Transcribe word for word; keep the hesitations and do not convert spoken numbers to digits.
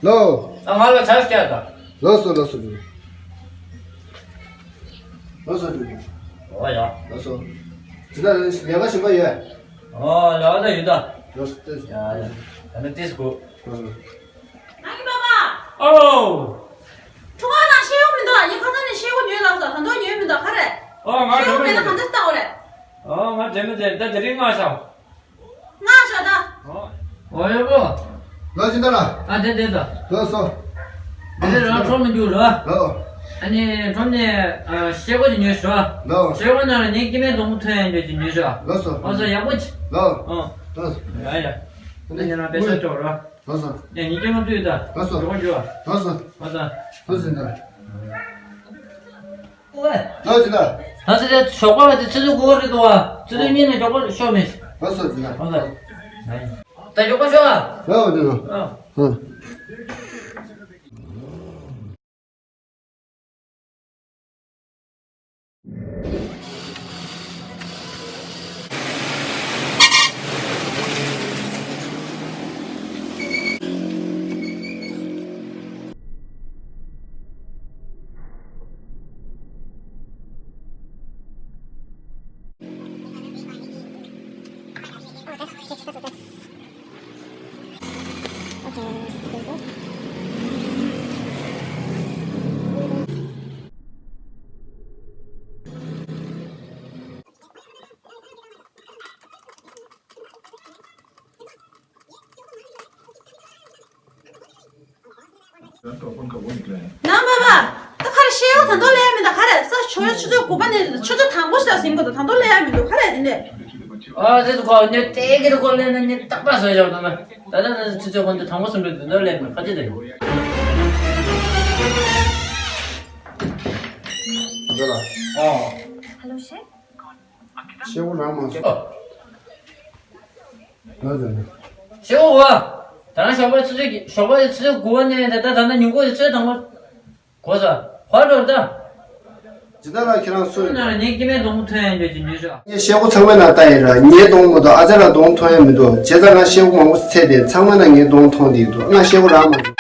ལོ། ཨ། ང་ལ་ཆ་བཞག་དང་། ལོ་སོ་ལོ་སོ། ལོ་སོ། ཨོ་ཡ། ལོ་སོ། ཇི་ལྟར་ལས་ཀ་ཞིམ་པོ་ཡོད། ཨོ་ལས་ཀ་ད་ཡོད་ད། ལོ་སོ། ཡ་ཡ། ད་ནི་ཏིས་གོ། ཨ་ནི་པ་པ། ཨོ། ཁྲུ་ག་ན་ཤེའུ་མི་འདུག་ཨ་ནི་ཁ་སང་ནས་ཤེའུ་ཉོས་ལབ་ས་ད་དུང་ཉོས་མི་འདུག་ག་རེ། ཨོ་ང་ཤེའུ་དྲན་མེད་མེད་ན་གང་འདྲ་བཏགས་རེད། ཨོ་ང་དྲན་མེད་དེ་ད་དེ་རིང་མངགས་ཤག་མངགས་ཤག་ད། ཨོ་ཡོད་པོ། ལོ་ཅི་འདྲ་ལ། ཨ་དེ་དེ་ད། ལོ་སོ། དེ་རང་ཁྲོམ་ནས་རྒྱུགས་ལོ། ལོ། ཨ་ནི་ཁྲོམ་ནས་ཤེལ་སྒོ་ཅིག་ཉོས་ཤོག་ལོ། ཤེལ་སྒོ་ནང་ལ་ངའི་སྐྱེ་དམན་སྡོང་པོ་ཐོན་ཡ་འདྲ་ཅིག་ཉོས་ཤོག་ལོ་སོ། ཨོ་སོ་ཡག་པོ་ཅིག་ལོ། ཨོ། ལོ། ཡ་ཡ། ཨ་ནི་ང་རང་པེ་ཤ་སྤྲོད་རོགས། ལོ་སོ། ཡ་ངའི་སྐྱེ་དམན་བཏུས་ད། ལོ་སོ། ཡག་པོ་རྒྱུགས། ལོ་སོ། ཨོ་ད། ལོ་ཟིན་ད། ལོ་ཅི་ད། ད་ཚེ་ཚེ་ཞོགས་པ་བ་དེ་ཆུ་ཚོད་དགུ་པ་རེད་འདུག་བ། ཆུ་ཚོད་གཉིས་ནས་ཞོགས་པ་ཤོག་མེད། ལོ་སོ་ཅི་ད། ལོ་ད། ད་ཞོགས་པ་ཤོག་ལོ་ཅི་ད། ཨ། ཨ། ནང་པ་པ། ད་ག་རེ་ཤེའུ་ད་དུང་ལས་ཡ་མི་འདུག་ག་རེ་ས་ཆུ་ཡ་ཆུ་ཚོད་དགུ་པ་ནས་ཆུ་ཚོད་དང་པོ་ཞིག་ཟིན་དགོས་འདུག་ད་དུང་ལས་ཡ་མི་འདུག་ག་རེ་དེ་འདྲས། ཨ་ཙི་ཁོ་ནི་ཏེ་གི་རུ་ཁོ་ལས་ན་ནི་རྟག་པ་བཟོས་བཞག་འདུག་ན། ད་ལྟ་ན་ཆུ་ཚོད་ཁོ་འདི་དང་པོ་གསུམ་རེད་འདུག་ན་ལས་མི་ཁ་ཅི་དེ་ཡོད། འདི་ལ། ཨོ། ཧ་ལོ་ཤེ། ཤེའུ་རང་མ་སོང་། ཨོ། ལོ་ཟེར་ན། ཤེའུ་བ། ད་རང་ཞོགས་པ་ཆུ་ཚོད་ཀྱི་ཞོགས་པ་ཆུ་ཚོད་དགུ་པ་ནས་ད་ལྟ་ད་ལྟ་ཉིན་གུང་ཆུ་ཚོད་དང་པོ། གོ་ས། ཧོ་འགྲོ་ད། ཇི་ལྟར་ལ་ཁྱེད་རང་སུ་ཡིན། ན་ངའི་སྐྱེ་དམན་སྡོང་པོ་ཐོན་ཡ་འདྲ་ཅིག་ཉོས་ཤོག་ངས་ཤེལ་སྒོ་ཚང་མའི་ནང་ལྟ་ཡིན་ར་ངའི་སྡོང་པོ་མ་གཏོགས་ཨ་ཅག་ལ་སྡོང་པོ་ཐོན་ཡ་མི་འདུག་བྱས་ཙང་ང་ཤེལ་སྒོ་མང་པོ་ཚད་དེ་ཚང་མའི་ནང་ངའི་སྡོང་པོ་མཐོང་བསྡད་ཀྱི་འདུག་ང་ཤེལ་སྒོ་རག་མ་སོང་